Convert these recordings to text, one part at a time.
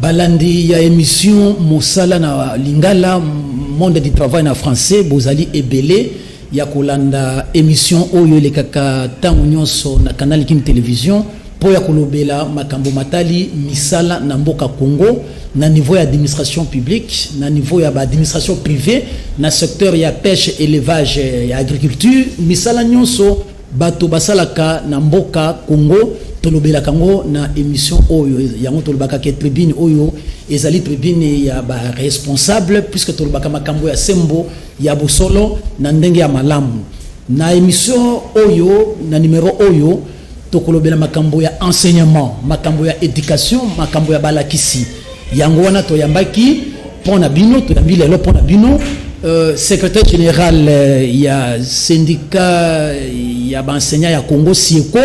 Balandi ya émission Mosala na Lingala, Monde du travail na français, bozali ebele ya kolanda émission oyo elekaka ntango nyonso na Canal Kin Télévision mpo ya kolobela makambo matali misala na mboka Congo, na niveau ya administration publique, na niveau ya baadministration privée, na secteur ya pêche, élevage, ya agriculture, misala nyonso bato basalaka na mboka Congo, tolobelaka yango na émission oyo. Yango tolobaka ke tribune oyo ezali tribune ya baresponsable, puisque tolobaka makambo ya sembo, ya bosolo, na ndenge ya malamu. Na émission oyo, na numéro oyo, tokolobela makambo ya enseignement, makambo ya éducation, makambo ya balakisi. Yango wana toyambaki mpo na bino, toyambi lelo mpo na bino secrétaire général ya syndicat ya baenseignant ya Congo, SIECO,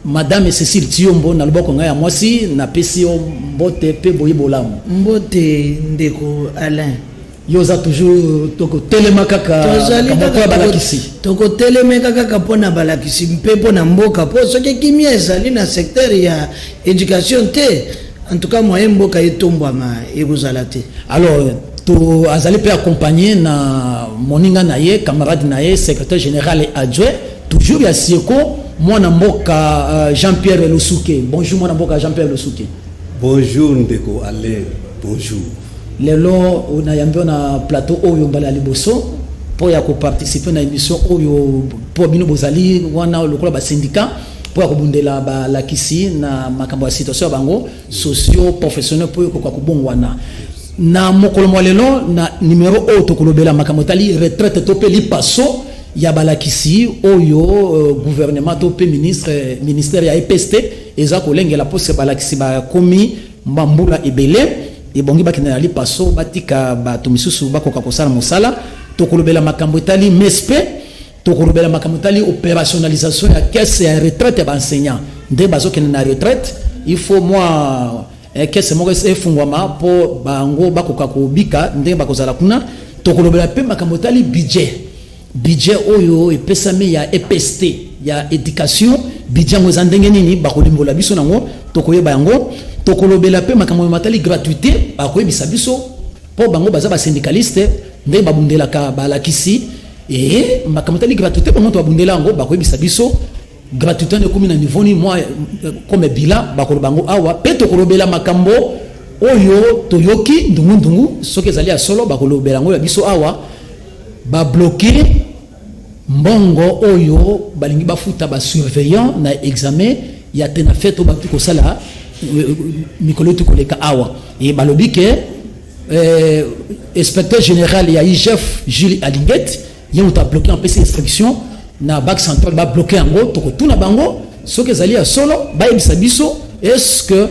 madame Cécile Tiombo. Na loboko ngai ya mwasi, napesi yo mbote mpe boyi bolamu. Mbote, ndeko Alain. Yo oza toujours tokotelema kaka Tozali makambo ya kaka balakisi. Tokotelemeka kaka mpo na balakisi mpe mpo na mboka, mpo soki kimia ezali na secteur ya éducation te, en tout cas moyen mboka etombwama ekozala te. Alors to azali mpe accompagné na moninga na ye, camarade na ye, secrétaire général adjoint toujours ya SIECO, mwana mboka Jean-Pierre Losuke. Bonjour, mwana mboka Jean-Pierre Losuke. Bonjour, ndeko Alain, bonjour. Lelo nayambi yo na plateau oyo mbala ya liboso mpo ya koparticiper na émission oyo, mpo bino bozali wana lokola basyndicat mpo ya kobundela balakisi na makambo ya situation ya bango socio professionnel mpo ekoka kobongwana. Na mokolo mwa lelo, na numero oyo, tokolobela makambo etali retraite to mpe lipaso ya balakisi oyo gouvernement to mpe ministère ya EPST eza kolengela, mpo balakisi bakomi bambula ebele, ebongi bakende na lipaso, batika bato misusu bakoka kosala mosala. Tokolobela makambo etali MESP, tokolobela makambo etali opérationnalisation ya caisse ya retraite ya baenseignant. Nde bazokende na retraite, il faut mwa caisse moko efungwama mpo bango bakoka kobika ndenge bakozala kuna. Tokolobela mpe makambo etali budget oyo epesami ya EPST, ya éducation. Budget yango eza ndenge nini? Bakolimbola biso nango, tokoyeba yango. Tokolobela mpe makambo matali gratuité. Bakoyebisa biso, mpo bango baza basyndicaliste, ndenge babundelaka balakisi e makambo etali gratuité. Bango to babundela yango, bakoyebisa biso gratuité wana ekomi na niveau nini, mwa comme bilan, bakoloba yango awa. Mpe tokolobela makambo oyo toyoki ndungu-ndungu, soki ezali ya solo, bakolobela yango ya biso awa. Babloquer mbongo oyo balingi bafuta basurveillant na examen ya TENAFET oyo bauti kosala mikolo euti koleka awa. E balobi ke inspecteur général ya IGF, Jules Alingete, ye moto abloquer, apesi instruction na Banque centrale babloquer yango. Tokotuna bango soki ezali ya solo, bayebisa biso. Est ce que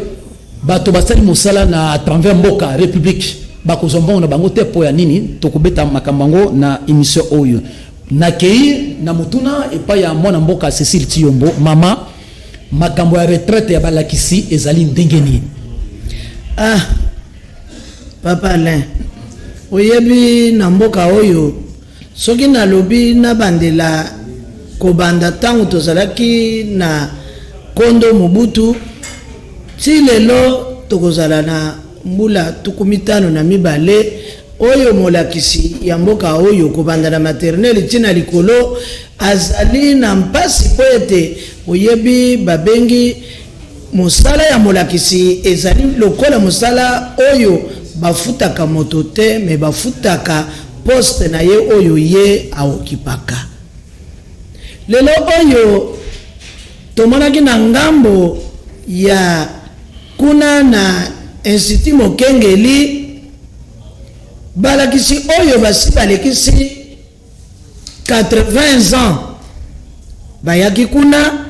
bato basali mosala na à travers mboka république bakozwa mbongo na bango te? Mpo ya nini? Tokobeta makambo yango na émission oyo. Nakei na motuna epai ya mwana mboka Cécile Tiyombo. Mama, makambo ya retraite ya balakisi ezali ndenge nini? Ah, papa Alain, oyebi na mboka oyo, soki nalobi nabandela kobanda ntango tozalaki na kondo Mobutu ti lelo, tokozala na mbula 52 oyo molakisi ya mboka oyo, kobanda na maternelle ntina likolo, azali na mpasi, mpo ete oyebi babengi mosala ya molakisi ezali lokola mosala oyo bafutaka moto te, me bafutaka poste na ye oyo ye aokipaka. Lelo oyo tomonaki na ngambo ya kuna na Institut Mokengeli, balakisi oyo basi balekisi 80 ans bayaki kuna.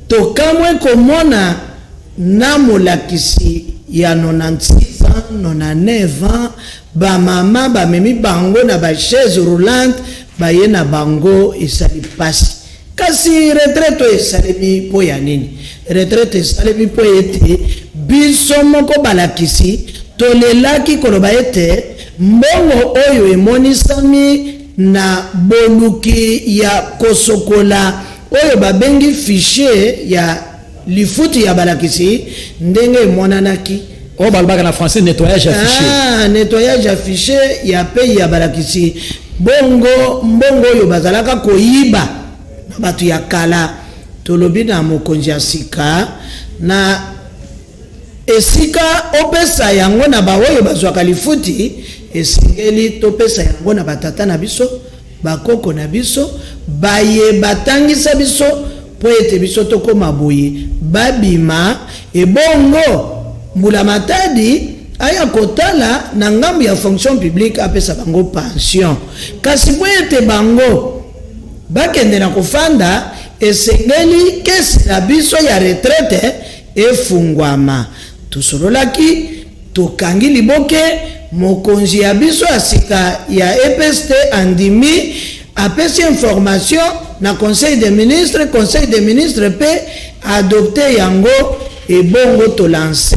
Tokamwe komona na molakisi ya 96 ans, 99 ans, bamama bamemi bango na bachaise roulante, baye na bango. Esali mpasi. Kasi retraite oyo esalemi mpo ya nini? Retraite esalemi mpo ete biso moko balakisi tolelaki koloba ete mbongo oyo emonisami na boluki ya kosokola oyo babengi fichier ya lifuti ya balakisi, ndenge emonanaki. Oyo balobaka na français nettoyage ya fichier. Ah, nettoyage ya fichier ya paie ya balakisi. Bongo mbongo oyo bazalaka koyiba na bato ya kala, tolobi na mokonzi ya sika, na esika opesa yango na baoyo bazwaka lifuti, esengeli topesa yango na batata na biso, bakoko na biso, baye batangisa biso mpo ete biso tokoma boye, babima. Ebongo mbula matadi aya kotala na ngambo ya fonction publique, apesa bango pension. Kasi mpo ete bango bakende na kofanda, esengeli caisse na biso ya retraite efungwama. Tosololaki, tokangi liboke. Mokonzi ya biso ya sika ya EPST andimi, apesi information na conseil des ministres. Conseil des ministres mpe adopte yango. Ebongo tolance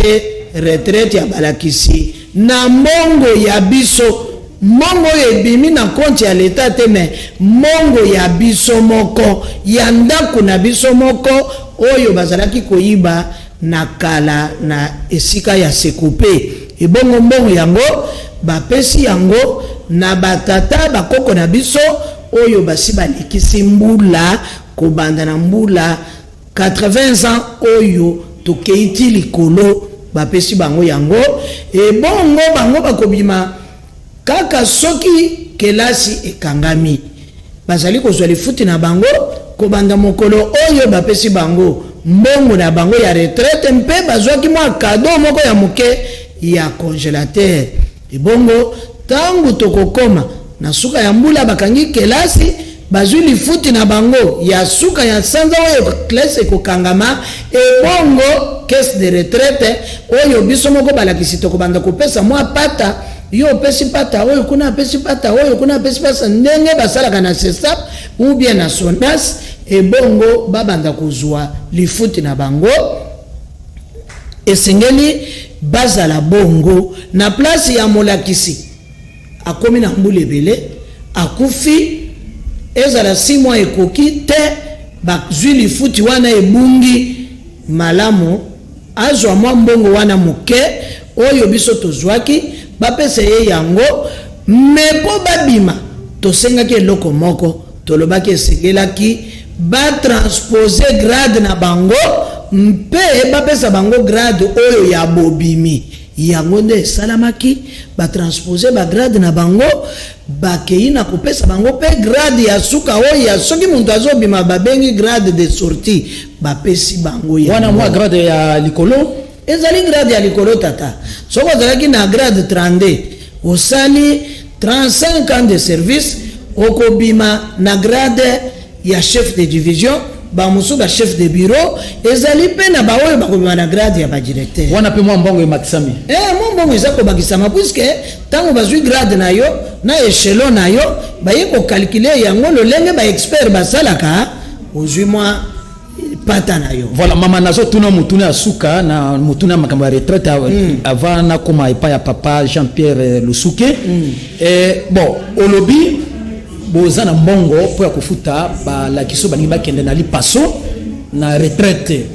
retraite ya balakisi na mbongo ya biso, mbongo oyo ebimi na compte ya leta te, mais mbongo ya biso moko, ya ndako na biso moko, oyo bazalaki koyiba na kala na esika ya SECOPE. Ebongo mbongo yango bapesi yango na batata, bakoko na biso oyo basi balekisi mbula, kobanda na mbula 80 ans oyo tokei ti likolo. Bapesi bango yango. Ebongo bango bakobima kaka soki kelasi ekangami. Bazali kozwa lifuti na bango kobanda mokolo oyo bapesi bango mbongo na bango ya retraite, mpe bazwaki mwa cadeau moko ya moke ya congélateur. Ebongo ntango tokokoma na suka ya mbula, bakangi kelasi, bazwi lifuti na bango ya suka ya sanza oyo classe ekokangama. Ebongo caisse de retraite oyo biso moko balakisi tokobanda kopesa mwa pata. Yo opesi pata oyo kuna, apesi pata oyo kuna, apesi pata, ndenge basalaka na CSAP ou bien na SONAS. Ebongo babanda kozwa lifuti na bango. Esengeli bazala bongo na place ya molakisi akomi na mbula ebele, akufi, ezala 6 mois ekoki te, bazwi lifuti wana ebungi. Malamu azwa mwa mbongo wana moke oyo biso tozwaki, bapesa ye yango. Mais mpo babima, tosengaki eloko moko. Tolobaki esengelaki batranspose grade na bango mpe bapesa bango grade oyo ya bobimi. Yango nde esalamaki, batranspose bagrade na bango, bakei na kopesa bango mpe grade ya suka oyo ya soki moto azobima, babengi grade de sortie. Bapesi bango yango. Wana mwa grade ya likolo. Ezali grade ya likolo, tata. Soki ozalaki na grade 32, osali 35 ans de service, okobima na grade ya chef de division, bamosusu ba chef de bureau. Ezali mpe na baoyo bakobima na grade ya badirecteur. Wana mpe mwa mbongo emakisami. Eh, mwa mbongo eza kobakisama, puisque ntango bazwi grade na yo na échelon na yo, baye kocalculer yango lolenge baexpert basalaka, ozwi mwa pata na yo. Voilà, mama, nazotuna motuna ya suka na motuna ya makambo ya retraite avant nakóma epai ya papa Jean Pierre Lusuke. Bon, olobi boza na mbongo mpo ya kofuta balakisi oyo balingi bakende na lipaso, na retraite.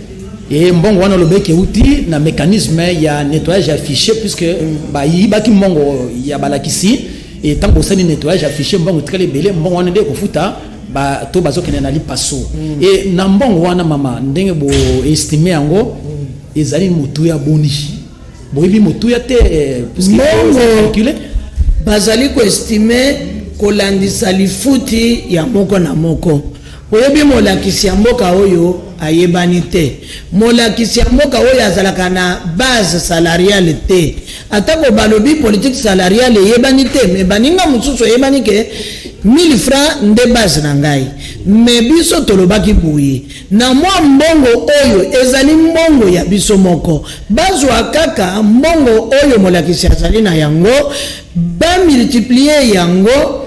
E mbongo wana olobi eke euti na mécanisme ya nettoyage ya fichier, puisque bayibaki mbongo ya balakisi. E ntango bosali nettoyage ya fichier, mbongo etikali ebele. Mbongo wana nde ekofuta bato bazokende na lipaso. E na mbongo wana, mama, ndenge boestime yango, ezali motuya boni? Boyebi motuya te? Mbongo bazali koestime kolandisa lifuti ya moko na moko. Oyebi, molakisi ya mboka oyo ayebani te. Molakisi ya mboka oyo azalaka na base salariale te. Atako balobi politique salariale eyebani te, mais baninga mosusu eyebani ke 1000 francs nde base na ngai. Mais biso tolobaki boye: na mwa mbongo oyo ezali mbongo ya biso moko, bazwa kaka mbongo oyo molakisi azali na yango, bamultiplie yango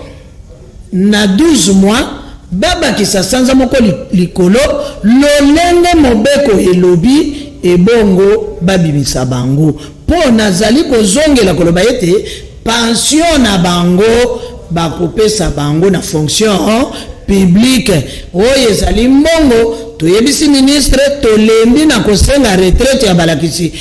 na 12 mois, babakisa sanza moko likolo lolenge mobeko elobi. Ebongo babimisa bango. Mpo nazali kozongela koloba ete pension na bango bakopesa bango na fonction publique. Oyo ezali mbongo toyebisi ministre. Tolembi na kosenga retraite ya balakisi.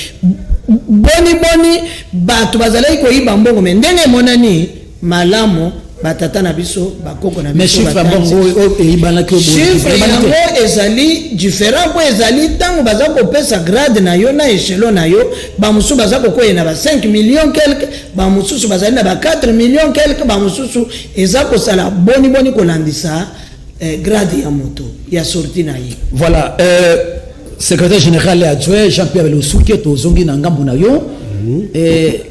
Boni boni bato bazalaki koyiba mbongo, me ndenge emonani malamu, batata na biso, bakoko na Mais biso, chiffre ya batanzi. mbongo oyo eyibanaki oyo boye, Chiffre eyebani te. yango ezali différent, mpo ezali ntango baza kopesa grade na yo na échelon na yo. Bamosusu baza kokwea na ba 5 million quelque, bamosusu bazali na ba 4 million quelque, bamosusu eza kosala boni boni kolandisa grade ya moto ya sorti na ye. Voilà, secrétaire général adjoint Jean-Pierre Losuke, tozongi na ngambo na yo.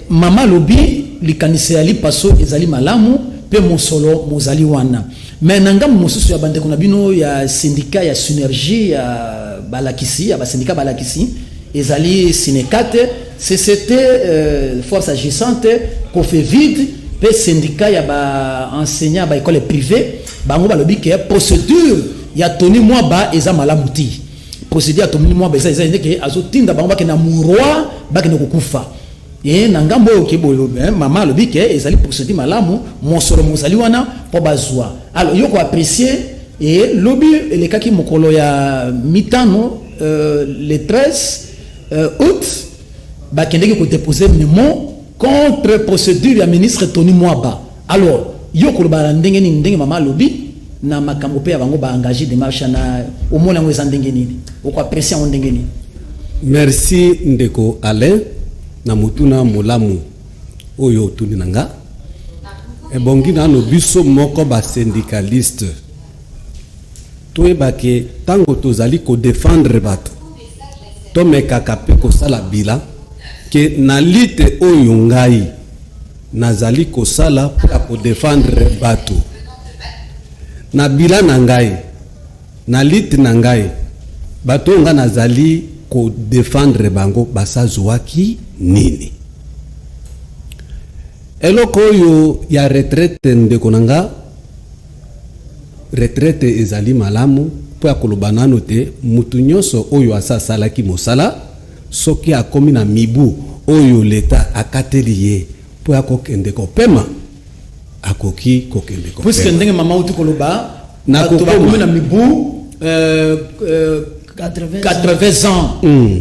Mama lobi likanisi ya lipaso ezali malamu mpe mosolo mozali wana, mais na ngambo mosusu ya bandeko na bino ya syndicat ya Synergie ya balakisi, ya basyndicat balakisi, ezali Synecat, CCT, Force Agissante, Cofevide mpe syndicat ya baenseignant ya baécole privé, bango balobi ke procédure ya Tony Mwaba eza malamu te. Procédure ya Tony Mwaba eza ndeke azotinda bango bakende na mouroir, bakende kokufa. E na ngambo oyo ke boye, mama alobi ke ezali procédure malamu, mosolo mozali wana mpo bazwa. Alors yo koapprécier e lobi elekaki mokolo ya mitano, le 13 août, bakendeki kodépose mémo contre procédure ya ministre Tony Mwaba. Alors yo koloba na ndenge nini, ndenge mama alobi na makambo mpe ya bango baengage démarche na omona yango eza ndenge nini, okoapprécie yango ndenge nini? Merci, ndeko Alain, na motuna molamu oyo otuni na nga. Ebongi nano biso moko basyndicaliste toyeba ke ntango tozali kodefendre bato, tomekaka mpe kosala bilan ke na lutte oyo ngai nazali kosala mpo ya kodefendre bato, na bilan na ngai, na lutte na ngai, bato oyo ngai nazali kodefendre bango basazwaki nini. Eloko oyo ya retraite, ndeko na nga, retraite ezali malamu mpo ya koloba nano te. Mutu nyonso oyo asa asalaki mosala, soki akomi na mibu oyo leta akateli ye mpo ya kokende kopema, akoki kokende Puisque kopema. ndenge mama uti koloba, Na bato kokoma. bakomi na mibu 80. 80 ans,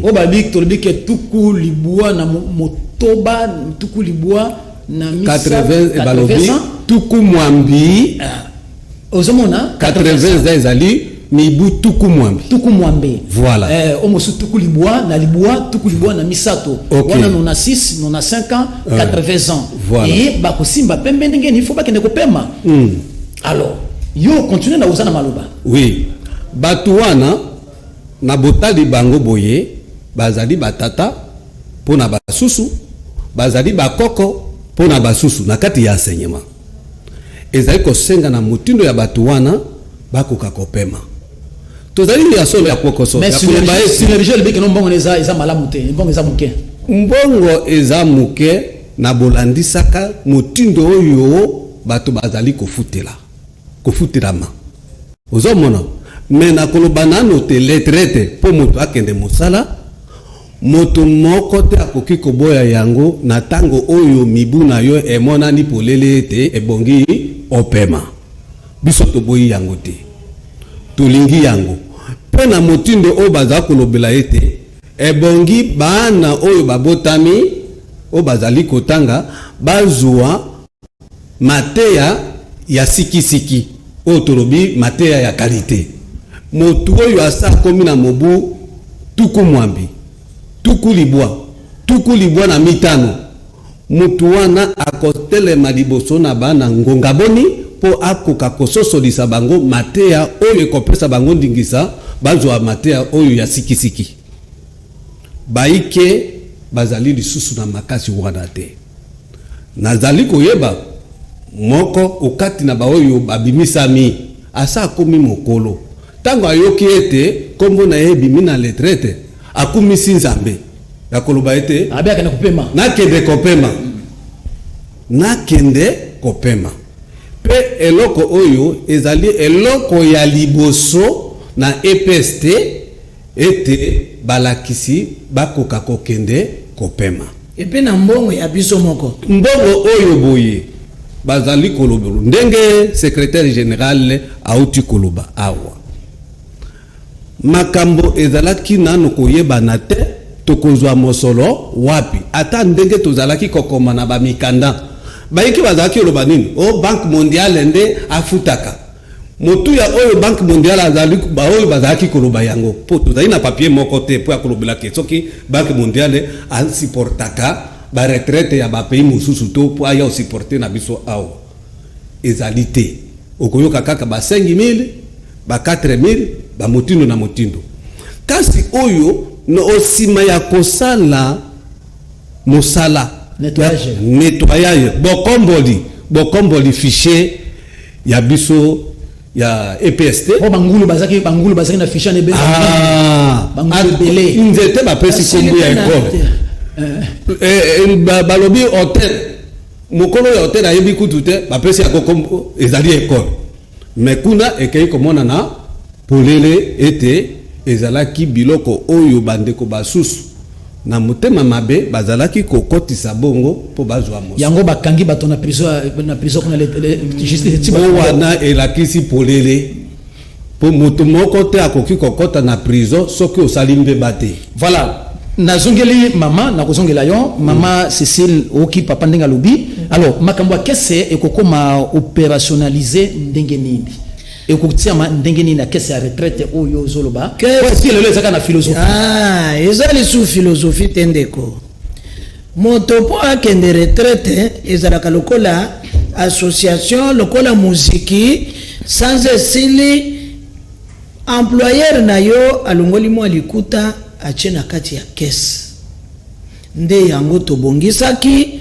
oyo balobi, tolobi ke 98, 93. 80, balobi ans. 80. Ozomona. 80 eza, ezali mibu 80. 80. Voilà. Oyo mosusu 99, 93. Wana 96, 95 ans, 80 ans. Voilà. E bakosimba pembe ndenge nini? Faut bakende kopema. Alors yo continue na oza na maloba. Oui, bato wana na botali bango boye, bazali batata mpo na basusu, bazali bakoko mpo na basusu na kati ya enseignement. Ezali kosenga na motindo ya bato wana bakoka kopema. Tozali ya solo ya kokoso Mais ya koloba ete Synergie elobi keno mbongo eza malamu te, mbongo eza moke. Mbongo eza moke na bolandisaka motindo oyo bato bazali kofutela, kofutelama, ozomona. Me na koloba nano te, retraite mpo moto akende mosala, moto moko te akoki koboya yango na ntango oyo mibu na yo emonani polele ete ebongi opema. Biso toboyi yango te, tolingi yango. Mpe na motindo oyo baza kolobela ete ebongi bana oyo babotami, oyo bazali kotanga, bazwa mateya ya sikisiki, oyo tolobi mateya ya qualité, motu oyo asa akomi na mobu 80, 90, 95, motu wana akotelema liboso na bana ngonga boni mpo akoka kososolisa bango mateya oyo ekopesa bango ndingisa bazwa mateya oyo ya sikisiki? Baike bazali lisusu na makasi wana te. Nazali koyeba moko okati na baoyo babimisami, asa akomi mokolo. Ntango ayoki ete nkombo na ye ebimi na retraite, akumisi Nzambe ya koloba ete abe akende kopema. Nakende kopema, nakende kopema. Mpe eloko oyo ezali eloko ya liboso na EPST ete balakisi bakoka kokende kopema. Epe na mbongo ya biso moko. Mbongo oyo boye bazali koloba, ndenge secrétaire général auti koloba awa, makambo ezalaki nano koyebana te. Tokozwa mosolo wapi? Ata ndenge tozalaki kokoma na bamikanda, bayiki bazalaki koloba nini? O Banque mondiale nde afutaka motuya oyo. Banque mondiale azali, baoyo bazalaki koloba yango, mpo tozali na papier moko te mpo ya kolobela ke soki Banque mondiale asupportaka baretraite ya bapays mosusu to mpo aya osupporte na biso awa, ezali te. Okoyoka kaka ba 5000, ba 4000, bamotindo na motindo. Kasi oyo na osima ya kosala mosala nettoyage. Nettoyage, bokomboli fichier ya biso ya EPST. Po bangulu bazalaki na fichier na ebele. Ah, bangulu ebele. Nzete bapesi kombo ya ekole. Balobi hotel, mokolo ya hotel ayebi kutu te, bapesi yango kombo ezali ekole. Mais kuna ekei komonana polele ete ezalaki biloko oyo bandeko basusu na motema mabe bazalaki kokotisa bongo mpo bazwa moso. Yango bakangi bato na prison kuna, justice ti po wana elakisi polele, mpo moto moko te akoki kokɔta na prison soki osali mbeba te. Voilà, nazongeli mama, nakozongela yo mama Cécile. Oki papa ndenge alobi. Alors, makambo ya caisse ekokoma opérationnaliser ndenge nini? Ekotiama ndenge nini na caisse ya retraite oyo ozoloba? Ti lelo ezaka na philosophie. Ah, eza lisusu philosophie te, ndeko. Moto mpo akende retraite ezalaka lokola association, lokola muziki. Sanza esili, employeur na yo alongoli mwa likuta, atie na kati ya caisse. Nde yango tobongisaki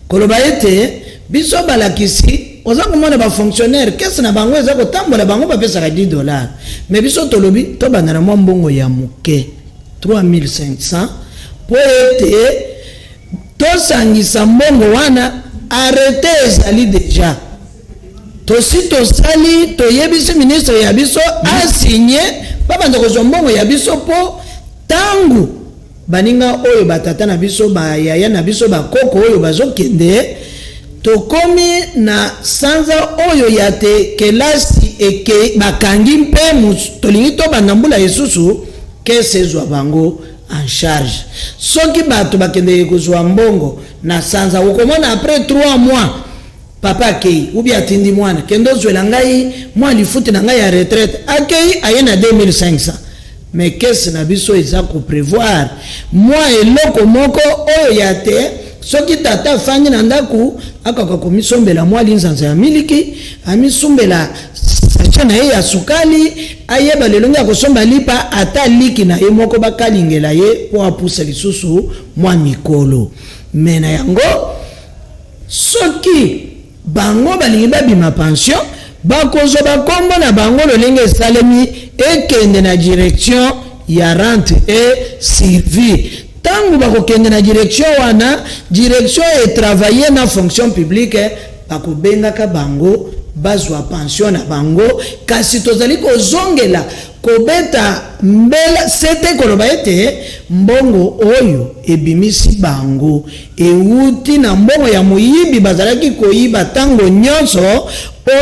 koloba ete biso balakisi, oza komona bafonctionnaire, caisse na bango eza kotambola, bango bapesaka 10 $. Mais biso tolobi tobanda na mwa mbongo ya moke, 3500, mpo ete tosangisa mbongo wana. Arrêté ezali déjà, tosi tosali, toyebisi ministre ya biso asigne, babanda kozwa mbongo ya biso, mpo ntango baninga oyo, batata na biso, bayaya na biso, bakoko oyo bazokende, tokomi na sanza oyo ya te kelasi eke bakangi mpe tolingi tobanda mbula lisusu, caisse ezwa bango en charge. Soki bato bakendeke kozwa mbongo na sanza, okomona après 3 mois papa akei ubi atindi mwana: "Kende ozwela ngai mwa lifuti na ngai ya retraite." Akei, aye na 2500. Mais caisse na biso eza koprévoir mwa eloko moko oyo ya te soki tata afandi na ndako, akoka komisombela mwa linzanza ya miliki, amisombela sachet na ye ya sukali, ayeba lelo ya kosomba lipa, ata liki na ye moko bakalingela ye mpo apusa lisusu mwa mikolo. Mais na yango, soki bango balingi babima pension, bakozwa bakombo na bango lolenge esalemi, ekende na direction ya rente et survie. Ntango bakokende na direction wana, direction etravaille na fonction publique, bakobengaka bango bazwa pension na bango. Kasi tozali kozongela kobeta mbela sete, koloba ete mbongo oyo ebimisi bango ewuti na mbongo ya moyibi bazalaki koyiba ntango nyonso.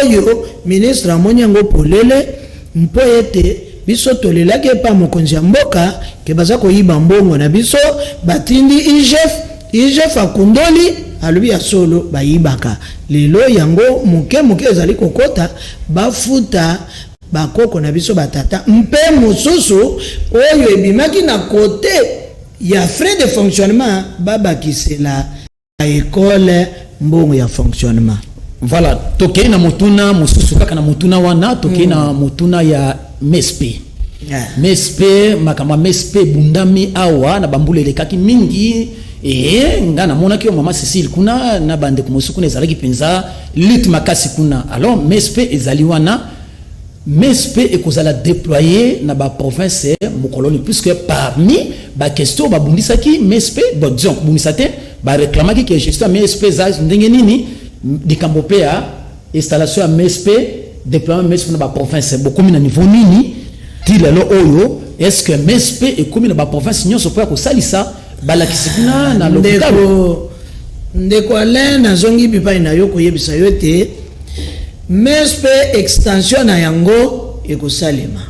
Oyo ministre amoni yango polele, mpo ete biso tolelaki epa mokonzi ya mboka ke baza koyiba mbongo na biso. Batindi IGF, IGF akundoli, alobi ya solo bayibaka. Lelo yango moke moke ezali kokota, bafuta bakoko na biso, batata, mpe mosusu oyo ebimaki na kote ya frais de fonctionnement, babakisela ekole mbongo ya fonctionnement. Voilà, tokei na motuna mosusu. Kaka na motuna wana, tokei na motuna ya MESP. MESP, makambo ya MESP ebundami awa na bambula elekaki mingi. E nga namonaki yo, mama Cécile, kuna na bandeko mosusu kuna, ezalaki mpenza lutte makasi kuna. Alors, MESP ezali wana. MESP ekozala déployé na baprovince mokolo nini? Puisque parmi baquestion babundisaki MESP, bon, disons kobundisa te, baréclamaki ke gestion ya MESP eza ndenge nini, likambo mpe ya installation ya MESP, déploiement MESP na baprovince, bokomi na niveau nini ti lelo oyo? Est ce que MESP ekomi na baprovince nyonso mpo ya kosalisa balakisi kuna na lopitalo? Ndeko Alain, nazongi bipai na yo koyebisa yo ete MESP, extension na yango ekosalema.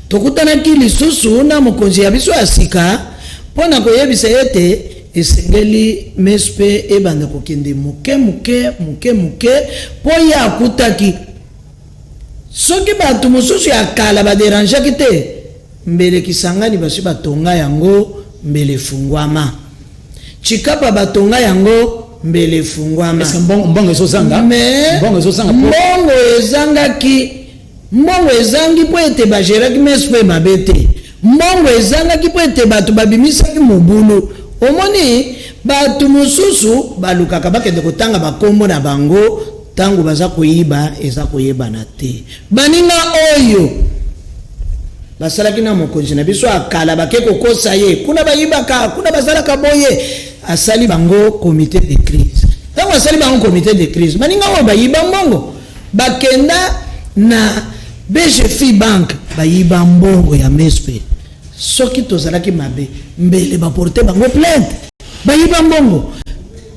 Tokutanaki lisusu na mokonzi ya biso ya sika. Mpo na koyebisa ete esengeli MESP ebanda kokende moke moke, moke moke, mpo ye akutaki soki bato mosusu ya kala ba derangeaki te, mbele Kisangani basi batonga yango mbele efungwama. Tshikapa batonga yango mbele efungwama. Est-ce que mbongo, mbongo ezozanga? Mais mbongo ezozanga po mbongo ezangaki, mbongo ezangi mpo ete bageraki MESP mabe te. Mbongo ezangaki mpo ete bato babimisaki mobulu. Omoni, bato mosusu balukaka bakende kotanga bakombo na bango tango baza koyiba, eza koyebana te. Baninga oyo basalaki na mokonzi na biso ya kala bake kokosa ye kuna, bayibaka kuna, basalaka boye, asali bango comité de crise. Ntango asali bango comité de crise, baninga oyo bayiba mbongo bakenda na BGFI Bank, bayiba mbongo ya MESP. Soki tozalaki mabe, mbele baporte bango plainte. Bayiba mbongo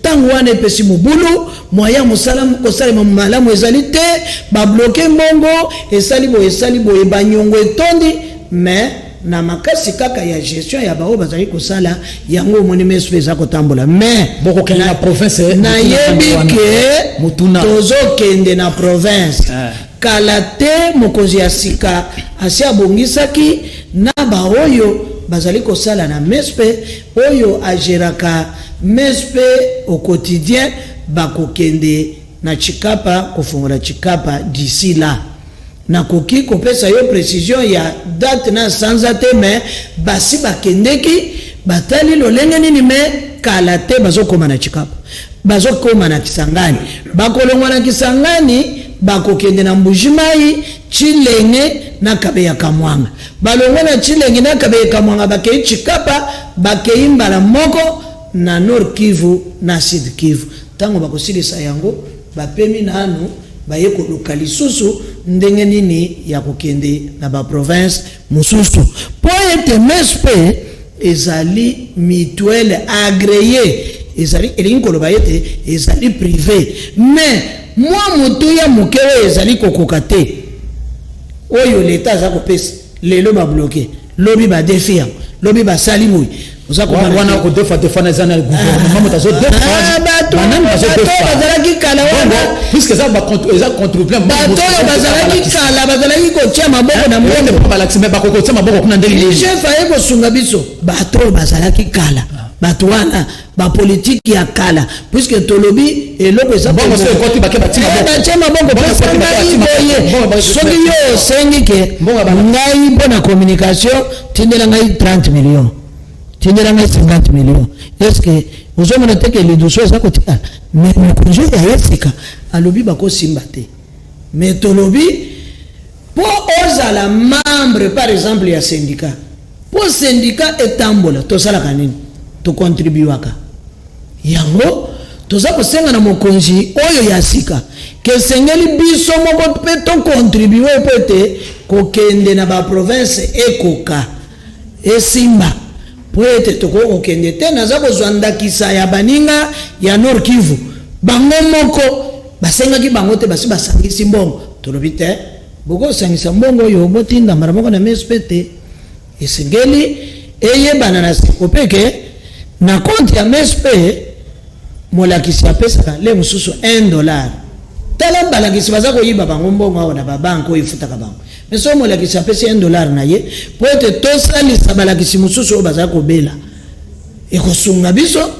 ntango wana epesi mobulu, moyen mosala kosalema malamu ezali te, babloke mbongo, esali boye, esali boye, banyongo etondi. Mais na makasi kaka ya gestion ya baoyo bazali kosala yango, omoni MESP eza kotambola. Mais bokokende na province? Nayebi ke Motuna. tozokende na province kala te. Mokonzi ya sika asi abongisaki na baoyo bazali kosala na MESP, oyo ageraka MESP au quotidien, bakokende na Tshikapa kofongola Tshikapa. D'ici là, nakoki kopesa yo précision ya date na sanza te, mais basi bakendeki, batali lolenge nini. Mais kala te bazokóma na Tshikapa, bazokóma na Kisangani, bakolongwa na Kisangani, bakokende na Mbujimai, Tshilenge na Kabeya Kamwanga. Balongwa na Tshilenge na Kabeya Kamwanga, bakei Tshikapa, bakei mbala moko na Nord Kivu na Sud Kivu. Ntango bakosilisa yango, bapemi nanu, baye koluka lisusu ndenge nini ya kokende na baprovince mosusu, mpo ete MESP ezali mutuelle agréée. Ezali, elingi koloba ete ezali privé, mais mwa motuya moke oyo ezali kokoka te oyo leta aza kopesa. Lelo babloke, lobi badefi yango, lobi basali boye. Oza komona wana te. Kodefa defa na eza na gouvernement moto azodefa. Ah, bato Banani bato bazodefa? bazalaki kala wana. Puisque eza eza contribuer. Bato oyo bazalaki kala bazalaki kotia maboko na mbongo. Balakisi, mais bakoki kotia maboko kuna ndenge nini? Chef aye kosunga biso. Bato oyo bazalaki kala, bato wana bapolitike ya kala, puisque tolobi eloko eza Mbongo soki ekoti, bake batie Eh, maboko. batie maboko. Mbongo Pesa ekoti, bake ngai batie maboko. boye. Mbongo Soki yo osengi ke Mbongo ya balakisi. ngai mpo na communication, tindela ngai 30 millions, tindela ngai 50 millions, est ce que ozomona te ke liduso eza kotikala? Mais mokonzi oyo aye sika alobi bakosimba te. Mais tolobi mpo ozala membre par exemple ya syndicat, mpo syndicat etambola, tosalaka nini? Tokontribuaka. Yango toza kosenga na mokonzi oyo ya sika ke esengeli biso moko mpe tokontribue mpo ete kokende na baprovince ekoka esimba, mpo ete tokoki kokende te. Naza kozwa ndakisa ya baninga ya Nord Kivu, bango moko basengaki bango te, basi basangisi mbongo. Tolobi te, bokosangisa mbongo oyo, botinda mbala moko na MESP te. Esengeli eyebana na seko mpe ke na compte ya MESP, molakisi apesaka le mosusu 1 dollar. Tala, balakisi baza koyiba bango mbongo awa na babanke oyo efutaka bango, mais soki molakisi apesi 1 dollar na ye mpo ete tosalisa balakisi mosusu oyo baza kobela, ekosunga biso.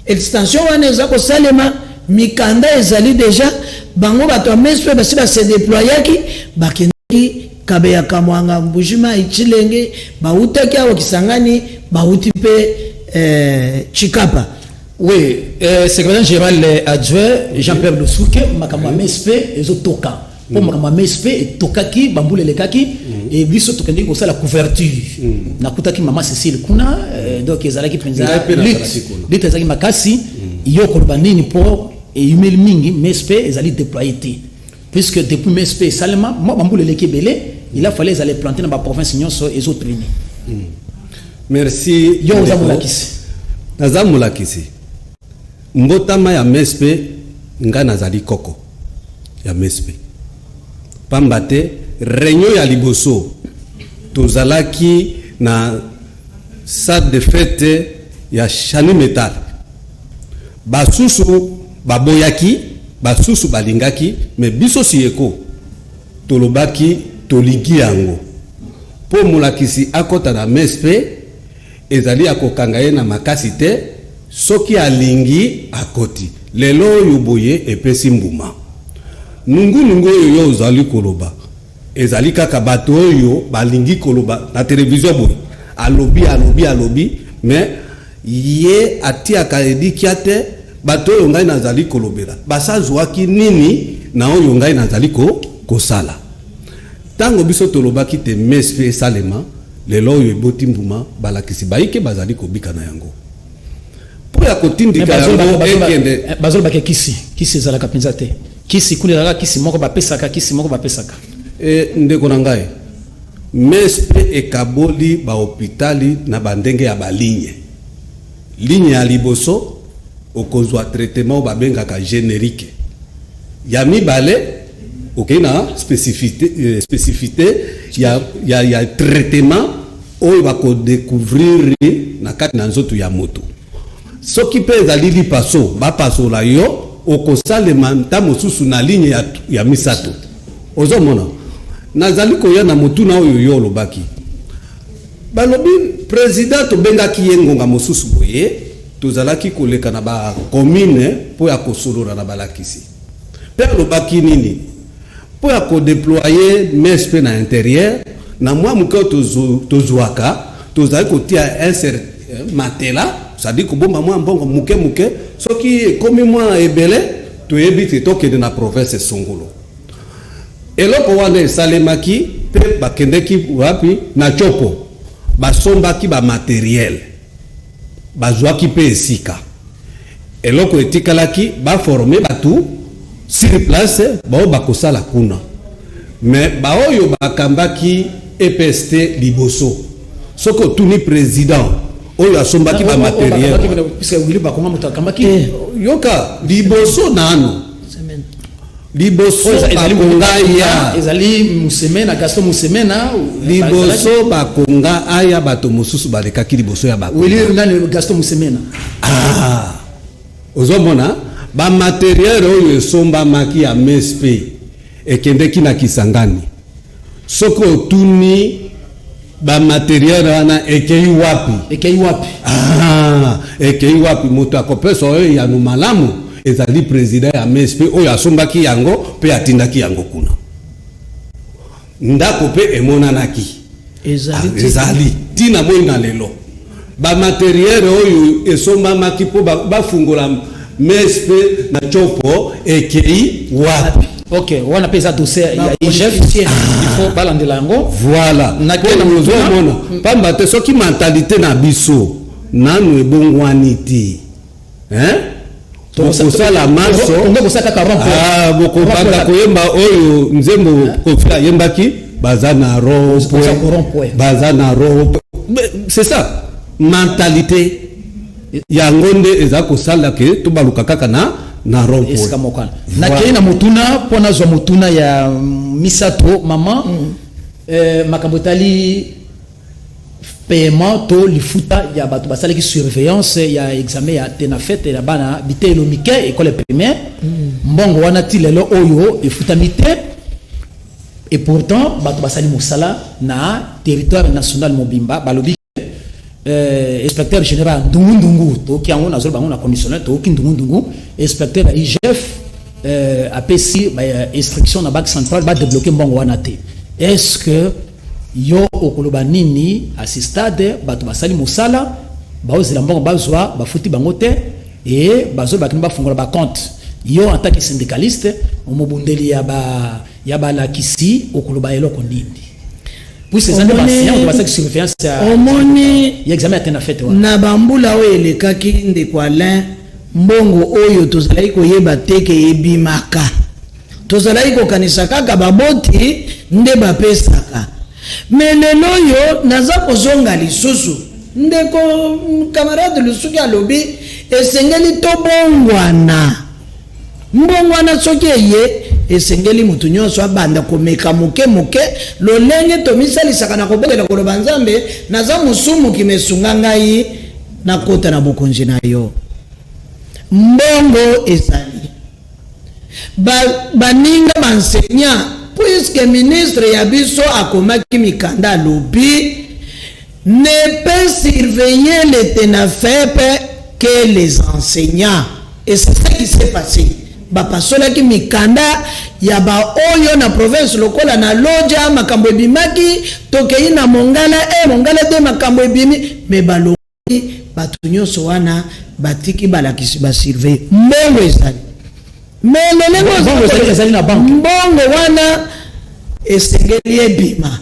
Extension wana eza kosalema, mikanda ezali deja. Bango bato ya MESP basi base déployaki, bakendaki Kabeya Kamwanga, Mbujimai, Tshilenge, bautaki awa Kisangani, bauti mpe Tshikapa. Oui, secrétaire général adjoint Jean-Pierre Lusuke, makambo ya MESP ezotoka, mpo makambo ya MESP etokaki bambula elekaki. E biso tokendeki kosala couverture, nakutaki mama Cécile kuna, donc ezalaki mpenza Ngai mpe lutte. nazalaki kuna. Lutte ezalaki makasi. Yo koloba nini mpo eyumeli mingi, MESP ezali déployé te, puisque depuis MESP esalema mwa bambula eleki ebele, il a fallu ezala implanté na baprovince nyonso, ezotraîner. Merci. Yo oza ndeko. Molakisi. Naza molakisi. Mbotama ya MESP, ngai nazali koko ya MESP, pamba te réunion ya liboso tozalaki na Salle de fête ya Chani Metal. Basusu baboyaki, basusu balingaki, mais biso Siyeko tolobaki tolingi yango mpo molakisi akɔta na MESP. Ezali ya kokanga ye na makasi te. Soki alingi, akoti. Lelo oyo boye epesi mbuma. Nungunungu oyo yo ozali koloba ezali kaka bato oyo balingi koloba na televizio boye. Alobi, alobi, alobi, mais ye atiaka elikya te. Bato oyo ngai nazali kolobela basazwaki nini na oyo ngai nazali kosala? Ntango biso tolobaki te MESP esalema, lelo oyo eboti mbuma. Balakisi bayike bazali kobika na yango mpo ya kotindika yango ekende. Bazolobaka kisi, kisi ezalaka mpenza te. Kisi kuna ezalaka kisi moko bapesaka, kisi moko bapesaka. Ndeko na ngai, MESP ekaboli bahopitali na bandenge ya baligne. Ligne ya liboso, okozwa traitement oyo babengaka générique. Ya mibale, okei na spécificité ya traitement oyo bakodécouvrir na kati na nzoto ya moto. Soki mpe ezali lipaso, bapasola yo, okosalema nta mosusu na ligne ya misato. Ozomona, nazali koya na motuna oyo yo olobaki. Balobi président, tobengaki ye ngonga mosusu boye, tozalaki koleka na bacommune mpo ya kosolola na balakisi. Mpe alobaki nini? Mpo ya kodéployer MESP na intérieur, na mwa moke oyo tozwaka, tozali kotia un matelas, c'est-à-dire kobomba mwa mbongo moke moke. Soki ekomi mwa ebele, toyebi te tokende na province songolo. Eloko wana esalemaki mpe bakendeki wapi? Na Tshopo. Basombaki bamatériel, bazwaki mpe esika. Eloko etikalaki, baforme bato sur place bao bakosala kuna. Mais baoyo bakambaki EPST liboso, soki otuni président oyo asombaki bamatériel Puisque Willy Bakonga moto akambaki. Yoka, liboso nano, liboso Bakonga ya Ezali Musemena, Gaston Musemena. Liboso Bakonga aya, bato mosusu balekaki liboso ya Bakonga. Willy nani, Gaston Musemena. Ah, ozomona bamatériel oyo esombamaki ya MESP ekendeki na Kisangani. Soki otuni bamatériel wana ekei wapi? Ekei wapi? Ah, ekei wapi? Moto akopesa oyo eyano malamu ezali président ya MESP oyo asombaki yango mpe atindaki yango kuna. Ndako mpe emonanaki. Ezali. Ah, ezali ntina moi na lelo bamatériel oyo esombamaki mpo bafungola MESP na Tshopo ekei wapi? Ok, wana mpe eza dossier ya IGF, il faut balandela yango. Voilà. Nakei na motuna. Ozomona, pamba te soki mentalité na biso nanu ebongwani te, hein? Bokosala manso. Kongo kosala kaka rond. Ah, bokobanda koyemba oyo nzembo Kofi ayembaki, baza na rond. Oza ko rond point. Baza na rond. Mais c'est ça, mentalité yango nde eza kosala ke tobaluka kaka na rond point. Esika moko wana. Nakei na motuna mpo nazwa motuna ya misato. Mama, makambo etali paiement to lifuta ya bato basalaki surveillance ya examen ya Tenafet ya bana biteyelo mike, école primaire, mbongo wana ti lelo oyo efutami te. Et pourtant bato basali mosala na territoire national mobimba. Balobi inspecteur général ndungundungu, toyoki yango, nazoloba yango na conditionnel, toyoki ndungundungu, inspecteur ya IGF apesi ba instruction na banque centrale badébloquer mbongo wana te. Est ce que yo okoloba nini à ce stade? Bato basali mosala, baozela mbongo bazwa, bafuti bango te e bazoloba kini bafungola bacompte. Yo en tant que syndicaliste, omobundeli ya balakisi, okoloba eloko nini, puisque eza nde baenseignant bato basalaki surveillance ya Omoni, ya examen ya Tenafet wana? Na bambula oyo elekaki, ndeko Alain, mbongo oyo tozalaki koyeba te ke ebimaka. Tozalaki kokanisa kaka baboti nde bapesaka. Mais lelo oyo naza kozonga lisusu, ndeko camarade Lusuki alobi esengeli tobongwana. Mbongwana soki eye, Esengeli moto nyonso abanda komeka moke moke lolenge tomisalisaka na kobondela, koloba: "Nzambe, naza mosumuki, mesunga ngai nakota na bokonzi na yo." Mbongo ezali, baninga baenseignant, puisque ministre ya biso akomaki mikanda, alobi: "Ne peut surveiller le TENAFEP que les enseignants." Et c'est ce qui s'est passé. Bapasolaki mikanda ya baoyo na province, lokola na Lodja makambo ebimaki, tokei na Mongala e Mongala te, makambo ebimi, me balongi bato nyonso wana, batiki balakisi basurveille. Mbongo ezali, me lolenge Mbongo ezali na banque. Mbongo wana esengeli ebima,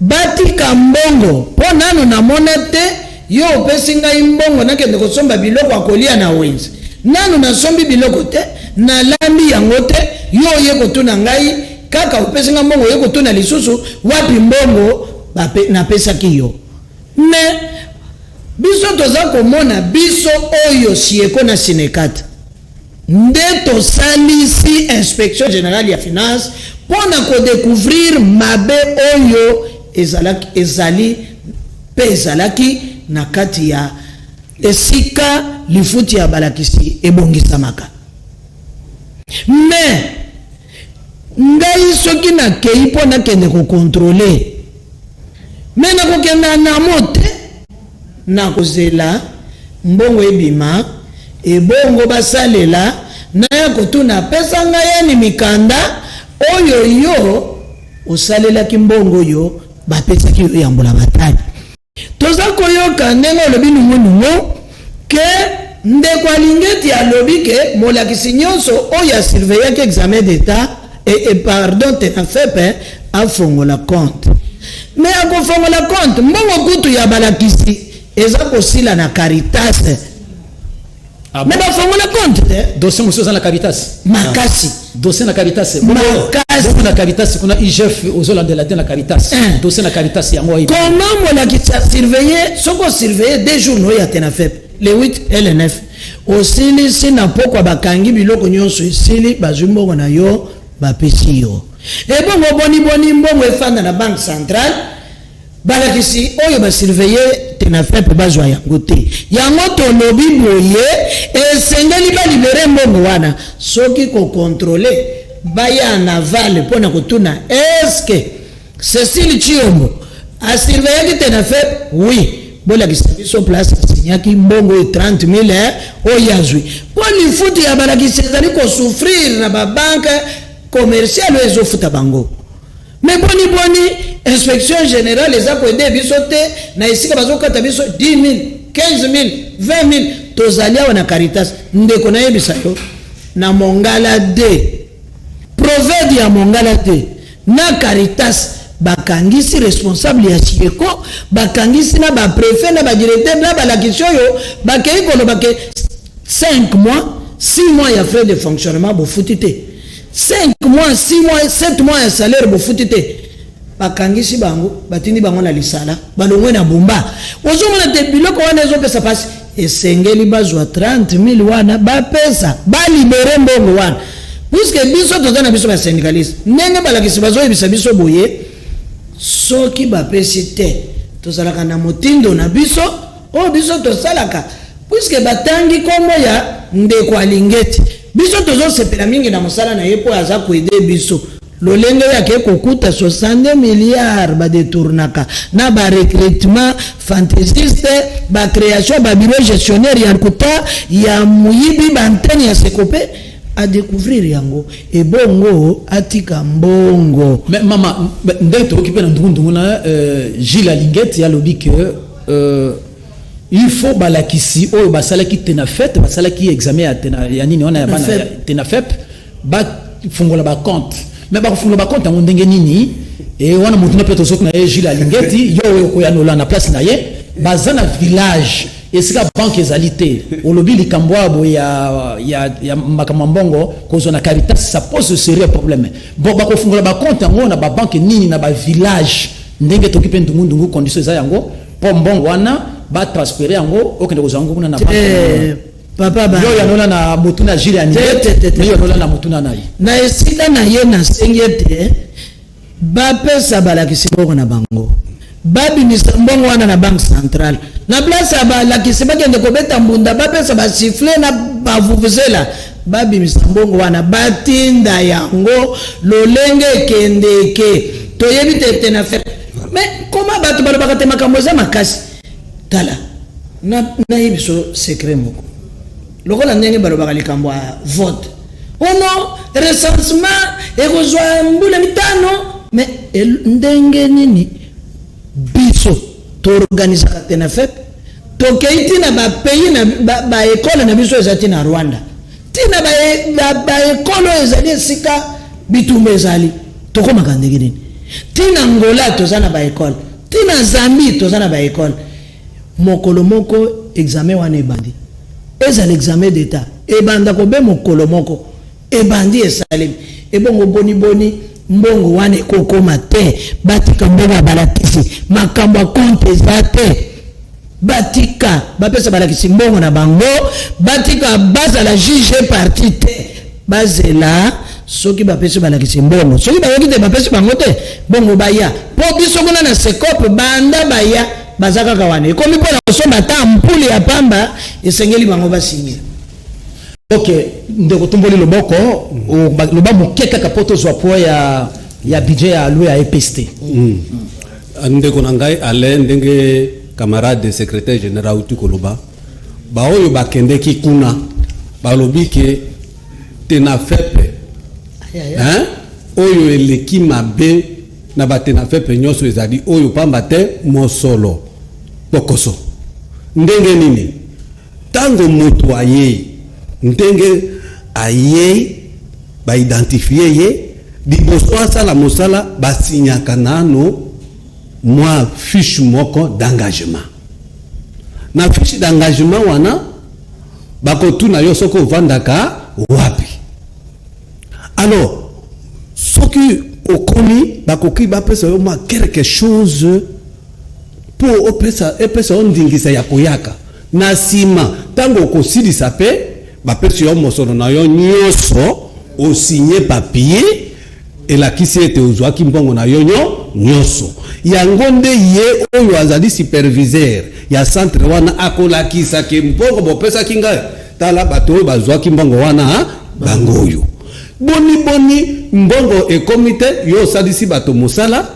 batika mbongo, mpo nano namona te. Yo opesi ngai mbongo, nakende kosomba biloko ya kolia na wenze, nano nasombi biloko te, nalambi yango te. Yo oye kotuna ngai kaka, opesi ngai mbongo, oye kotuna lisusu wapi mbongo napesaki yo. Me biso toza komona, biso oyo SIECO na SYNECAT nde tosalisi Inspection générale ya finance mpo na kodécouvrir mabe oyo ezalaki, ezali mpe ezalaki na kati ya esika lifuti ya balakisi ebongisamaka. Me ngai soki nakei mpo nakende kocontrôler, me nakokenda namo te, nakozela mbongo ebima, ebongo basalela, naya kotuna: "Apesa ngai yani mikanda oyo yo osalelaki mbongo oyo bapesaki yo yambola." Batali, toza koyoka ndenge olobi nungunungu ke ndeko Alingeti alobi ke molakisi nyonso oyo asurveillaki examen d'état et pardon, TENAFEP, afongola compte. Me akofongola compte, mbongo kutu ya balakisi eza kosila na Caritas. Ah me bon? Bafongola compte te. Dossier mosusu eza na Caritas. Makasi. Dossier na Caritas. Makasi. Bongo na Caritas kuna, IGF ozolandela te na Caritas? Hein. Dossier na Caritas yango ayebi. Comment molakisi asurveille? Soki osurveille 2 jours na oyo ya TENAFEP, le 8 et le 9, osilisi na pokwa, bakangi biloko nyonso, esili, bazwi mbongo na yo, bapesi yo. Ebongo boniboni mbongo efanda na Banque centrale, balakisi oyo basurveille TENAFEP bazwa yango te? Yango tolobi boye: esengeli balibérer mbongo wana. Soki kocontrôler, baya na vale mpo na kotuna: "Eske Cécile Chiombo asurveillaki TENAFEP?" "Oui." "Bolakisa biso place asinyaki mbongo oyo 30 000 oyo azwi." Mpo lifuti ya balakisi ezali kosouffrir na babanque commerciale oyo ezofuta bango. Me boni boni Inspection générale eza koaider biso te na esika bazokata biso 10 000, 15 000, 20 000? Tozali awa na Caritas, ndeko, nayebisa yo, na Mongala d provede ya Mongala te, na Caritas bakangisi responsable ya SIECO, bakangisi na bapréfet, na badirecteur, na balakisi oyo bakei koloba ke 5 mois, 6 mois ya frais de fonctionnement bofuti te, 5 mois, 6 mois, 7 mois ya salaire bofuti te. Bakangisi bango, batindi bango na lisala, balongwe na Bumba. Ozomona te biloko wana ezopesa mpasi. Esengeli bazwa 30 000 wana, bapesa, balibérer mbongo wana, puisque biso toza na biso basyndicaliste. Ndenge balakisi bazoyebisa biso boye, soki bapesi te, tozalaka na motindo na biso oyo biso tosalaka, puisque batangi nkombo ya ndeko Alingeti. Biso tozosepela mingi na mosala na ye, mpo aza koaider biso. Lolenge oyo ake kokuta 62 milliard badetournaka na barecrutement fantaisiste, bacréation ya babureau gestionnaire ya nkuta ya moyibi, baantenne ya SECOPE, adécouvrir yango, ebongo atika mbongo. Mais mama, ndenge tokoki mpe na ndungu-ndungu na Gilles Alingeti alobi ke il faut balakisi oyo basalaki TENAFET, basalaki examen ya tena ya nini wana ya bana ya TENAFEP, bafungola bacompte. Mais bakofungola bacompte yango ndenge nini? E wana motu mpe tozoki na ye, Gilles Alingeti, yo oyo okoyanola na place na ye. Baza na village esika banque ezali te. Olobi likambo abo ya makambo ya mbongo kozwa na Caritas, ça pose sérieux problème. Bon, bakofungola bacompte yango na babanque nini na bavillage? Ndenge toki mpe ndungundungu, condition eza yango mpo mbongo wana batransférer yango, okende kozwa yango kuna na banque. Papa ba Yo yanola na motuna Gilles ya Te, te, te, te. Yo yanola na motuna na ye. Na esika na ye, nasengi ete bapesa balakisi mbongo na bango, babimisa mbongo wana na Banque centrale, na place ya balakisi bakende kobeta mbunda, bapesa basifflets na bavuvuzela. Babimisa mbongo wana, batinda yango lolenge ekendeke. Toyebi te te na fe, mais koma bato balobaka te, makambo eza makasi. Tala, nayebi so secret moko, lokola ndenge balobaka likambo ya vote ono, recensement ekozwa mbula 5, mais ndenge nini biso toorganisaka TENAFEP? Tokei ntina bapays na baekole na biso eza ntina Rwanda, ntina baekole oyo ezali esika bitumba ezali. Tokomaka ndenge nini? Ntina Ngola toza na baekole, ntina Zambie toza na baekole. Mokolo moko examen wana ebandi, ezala examen d'état, ebanda kobe mokolo moko ebandi, esalemi ebongo. Boniboni mbongo wana ekokoma te? Batika mbongo ya balakisi, makambo ya compte eza te. Batika, bapesa balakisi mbongo na bango, batika bazala juge partie te. Bazela soki bapesi balakisi mbongo, soki bayoki te, bapesi bango te bongo, baya mpo biso kuna na SECOPE. Banda baya, baza kaka wana. Ekomi mpona kosomba ata ampoule ya pamba, esengeli bango basinye. Ok, ndeko, tomboli loboko, loba moke kaka mpo tozwa po ya budget ya alloué ya EPST. Ndeko na ngai Alain, ndenge camarade secrétaire général auti koloba, baoyo bakendeki kuna balobi ke TENAFEP, hein? Oyo eleki mabe na baTENAFEP nyonso ezali oyo, pamba te mosolo pokoso. Ndenge nini? Ntango moto ayei, ndenge ayei, baidentifie ye, liboso asala mosala, basinyaka nano mwa fiche moko d'engagement. Na fiche d'engagement wana, bakotuna yo soki ovandaka wapi. Alors soki okomi, bakoki bapesa yo mwa quelque chose mpo opesa, epesa yo ndingisa ya koyaka. Na nsima, ntango okosilisa mpe bapesi yo mosolo na yo nyonso, osinye papier elakisi ete ozwaki mbongo na yo nyonso. Yango nde ye oyo azali superviseur ya centre wana akolakisa ke mbongo bopesaki ngai, tala bato oyo bazwaki mbongo wana, bango oyo. Boni boni mbongo ekomi te? Yo osalisi bato mosala,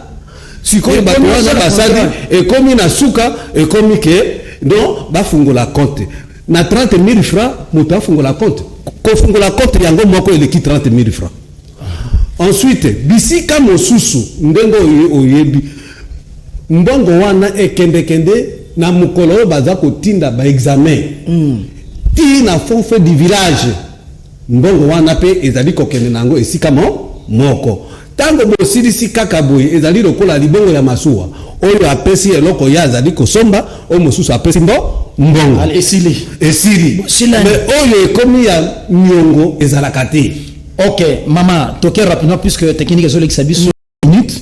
sikoyo bato wana basali, ekomi na suka, ekomi ke non, bafungola compte na 30 000 francs. Moto afungola compte, kofungola compte yango moko eleki 30 000 francs. Ensuite, bisika mosusu, ndenge oyebi, mbongo wana ekendekende na mokolo oyo baza kotinda baexamen ti na fond fait du village. Mbongo wana mpe ezali kokende na yango esika moko. Ntango bosilisi kaka boye, ezali lokola libongo ya masuwa, oyo apesi eloko ye azali kosomba, oyo mosusu apesi mbongo. Esili. Esili. Mais oyo ekomi ya niongo ezalaka te. Ok, mama, toke rapidement puisque technique ezolekisa biso minute.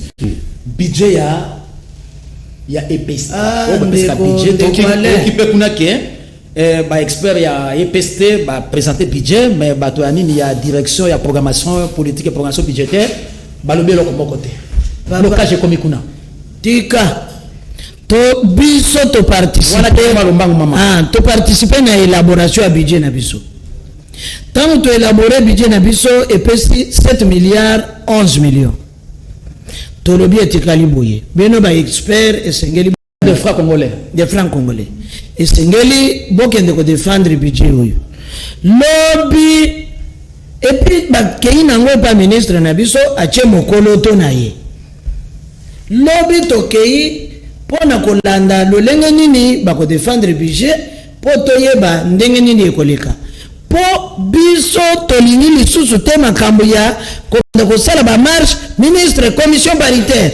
Budget ya EPST, oyo bapesaka budget, toki mpe kuna ke baexpert ya EPST baprésente budget, mais bato ya nini, ya direction ya programmation politique et programmation budgétaire, balobi eloko moko te. Blocage ekomi kuna. Tika to biso toparticipe. Lombango, mama. Ah, toparticipe na élaboration ya budget na biso. Ntango toélabore budget na biso, epesi 7 milliards 11 millions. Tolobi etikali boye, bino baexpert esengeli de francs congolais. De francs congolais. Esengeli bokende kodefendre budget oyo lobi. Et puis bakei nango epa ministre na biso, atie mokolo to na ye. Lobi tokei mpo na kolanda lolenge nini bakodefendre budget, mpo toyeba ndenge nini ekoleka, mpo biso tolingi lisusu te makambo ya kokende kosala bamarche, ministre, commission paritaire,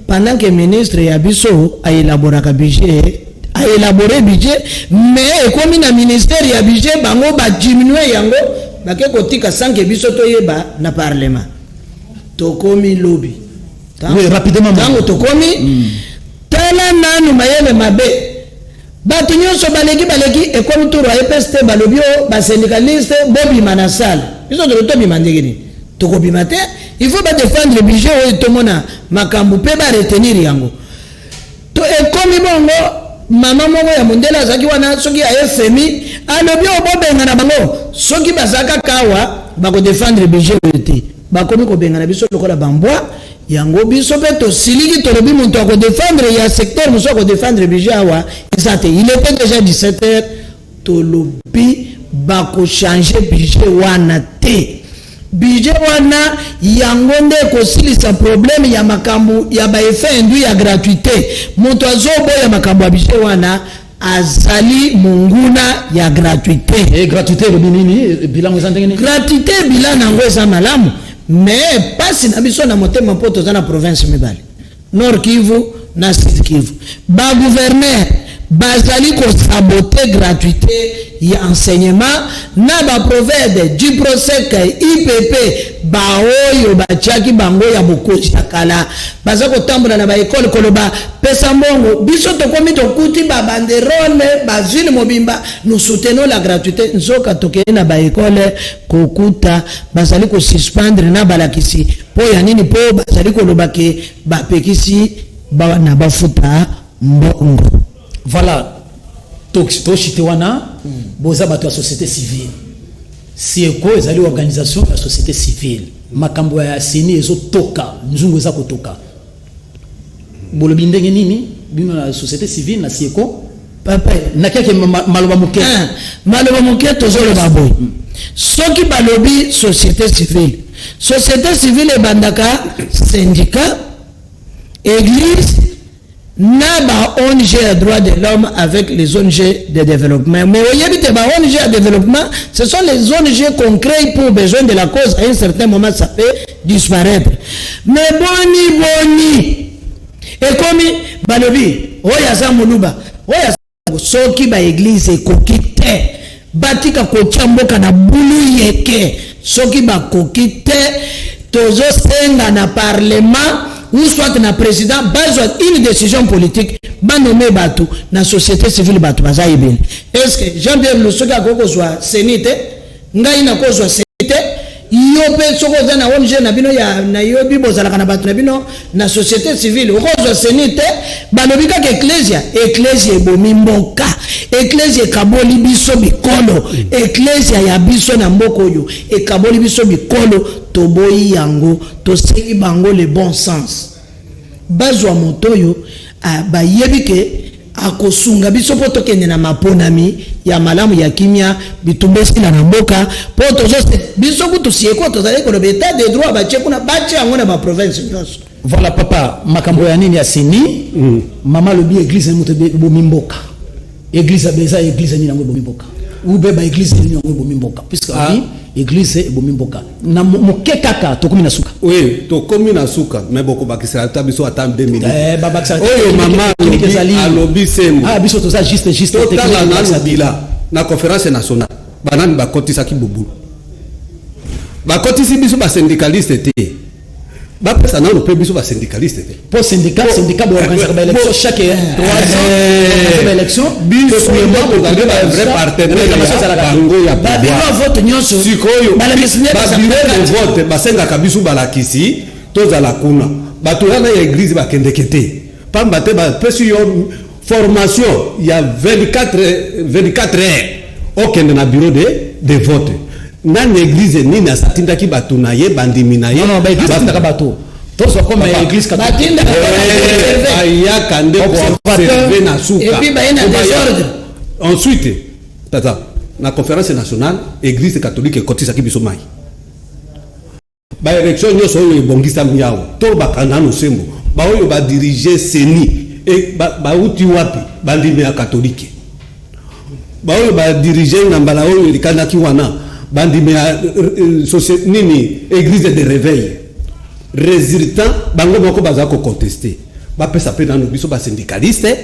pendant que ministre ya biso aélaboraka budget, aélabore budget, mais ekomi na ministère ya budget, bango badiminue yango, bake kotika sans que biso toyeba na parlement. Tokomi lobi. Oui, rapidement. Ntango tokomi, tala nanu mayele mabe. Bato nyonso baleki baleki, ekomi tour ya EPST. Balobi o basyndicaliste bobima na salle. Biso tolo tobima ndenge nini? Tokobima te. Il faut badéfendre budget oyo, tomona makambo mpe baretenir yango. To ekomi bongo, mama moko ya mondele azalaki wana, soki ya FMI, alobi oyo bobengana bango, soki baza kaka awa bakodéfendre budget oyo te. Bakomi kobengana biso lokola bambwa. Yango biso mpe tosiliki, tolobi moto akodéfendre ya secteur mosusu akodéfendre budget awa eza te. Il était déjà 17 heures. Tolobi bakochange budget wana te. Budget wana yango nde ekosilisa problème ya makambo ya baeffet induit ya gratuité. Moto azoboya makambo ya budget wana azali monguna ya gratuité. E gratuité elobi nini? Bilango eza ndenge nini? Gratuité, bilan yango eza malamu, mais mpasi na biso na motema mpo toza na province mibale, Nord Kivu na Sud Kivu. Bagouverneur bazali kosaboter gratuité ya enseignement na baPROVED, DIPROSEC, IPP. Baoyo batiaki bango ya bokonzi ya kala baza kotambola na baekole koloba pesa mbongo. Biso tokomi, tokuti babanderole bavile mobimba: "Nous soutenons la gratuité." Nzoka tokei na baekole kokuta bazali kosuspendre na balakisi. Mpo ya nini? Mpo bazali koloba ke bapekisi bana bafuta mbongo. Voilà, toshite wana. Boza bato ya société civile. SIECO ezali organisation ya société civile. Makambo ya CENI ezotoka, nzungu eza kotoka. Bolobi ndenge nini bino na société civile na SIECO? Papa, nakiaki maloba moke. Maloba moke. Tozoloba boye: soki balobi société civile, société civile ebandaka syndicat, église na ba ONG ya droit de l'homme avec les ONG de développement. Mais oyebi te, ba ONG ya développement, ce sont les ONG qu'on crée pour besoin de la cause. À un certain moment, ça peut disparaître. Mais boni boni ekomi balobi oyo aza moluba, oyo aza? Soki baeglise ekoki te, batika kotia mboka na bulu yeke. Soki bakoki te, tozosenga na parlement ou soit na président bazwa une décision politique, banome bato na société civile. Bato baza ebele. Est ce que Jean Pierre soki akoki kozwa CENI te, ngai nakozwa CENI te? Yo mpe soki oza na ONG na bino ya nayobi bozalaka na bato na bino na société civile, okozwa CENI te? Balobi kaka eklesia. Eklesia ebomi mboka, eklesia ekaboli biso bikolo. Eklesia ya biso na mboka oyo ekaboli biso bikolo. Toboyi yango. Tosengi bango le bon sens, bazwa moto oyo bayebi ke akosunga biso mpo tokende na maponami ya malamu, ya kimia, bitumba esila na mboka. Mpo tozo biso kutu SIECO tozali koloba état de droit batie kuna, batie yango na baprovince nyonso. Voilà, papa. Makambo ya nini ya CENI? Mama alobi église moto ebomi mboka. Église eza église nini yango ebomi mboka? Ube baéglise nini yango ebomi mboka? Puisque abi église ebomi mboka. Na moke kaka, tokomi na suka. Oui, tokomi na suka, mais bokobakisela ata biso ata 2 minutes. Eh, babakisaka. Oyo mama alobi, alobi sembo. Ah, biso toza juste juste. Totala nanu bila na conférence nationale, banani bakotisaki bobulu? Bakotisi biso basyndicaliste te. Bapesa nanu mpe biso basyndicaliste te. Po syndicat boorganisaka baélection chaque 3 ans, baélection. Biso tozali bavrai partenaire ya bango ya babiro vote nyonso. Sikoyo babureau de vote basengaka biso balakisi tozala kuna. Bato wana ya église bakendeke te, pamba te bapesi yo formation ya 24 heures, okende na bureau de vote. Nani, église nini asatindaki bato na ye, bandimi na ye? Non, baéglise batindaka bato. Tozwa comme église catholique. Bayaka nde koobserve na suka. Et puis baye na désordre. Ensuite, tata, na conférence nationale, église catholique ekotisaki biso mai. Baélection nyonso oyo ebongisami awa, tolobaka nano sembo, baoyo badirige CENI bauti wapi? Bandimi ya katolike. Baoyo badirige na mbala oyo elikanaki wana, bandimi ya nini, église de réveil. Résultat, bango moko baza koconteste. Bapesa mpe nano biso basyndicaliste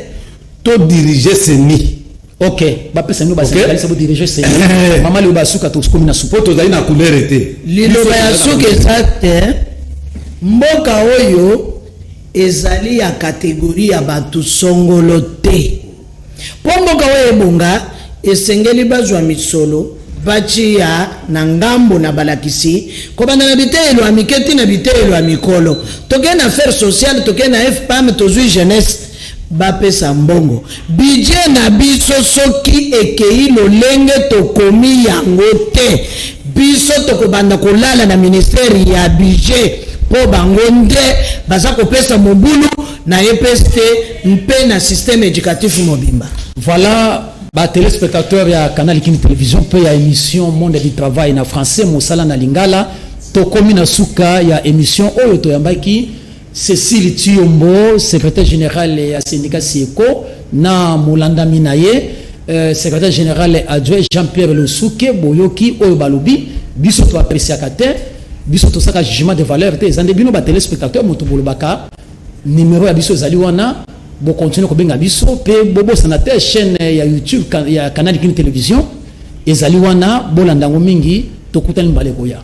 todirige CENI. Ok, bapesa bino basyndicaliste bodirige CENI. Mama, liloba ya suka, tokomi na suka. Mpo tozali na couleur te. Liloba ya suka eza te, mboka oyo ezali ya catégorie ya bato songolo te. Mpo mboka oyo ebonga, esengeli bazwa misolo batia na ngambo na balakisi, kobanda na biteyelo ya mike ti na biteyelo ya mikolo. Tokei na affaire sociale, tokei na FPAM, tozwi jeunesse, bapesa mbongo. Budget na biso soki ekei lolenge tokomi yango te, biso tokobanda kolala na ministère ya budget, mpo bango nde baza kopesa mobulu na EPST mpe na système éducatif mobimba. Voilà, batéléspectateur ya Canal Kin Télévision mpe ya émission Monde du travail na français, Mosala na lingala, tokomi na suka ya émission oyo. Toyambaki Cécile Tiombo, secrétaire général ya syndicat SIECO, na molandami na ye, secrétaire général adjoint Jean-Pierre Losuke. Boyoki oyo balobi. Biso toappréciaka te, biso tosaka jugement de valeur te, eza nde bino batéléspectateur moto bolobaka. Numéro ya biso ezali wana, bokontinue kobenga biso mpe bobosana te chaîne ya YouTube ya Canal Kin Télévision ezali wana, bolanda yango mingi. Tokutani mbala ekoya.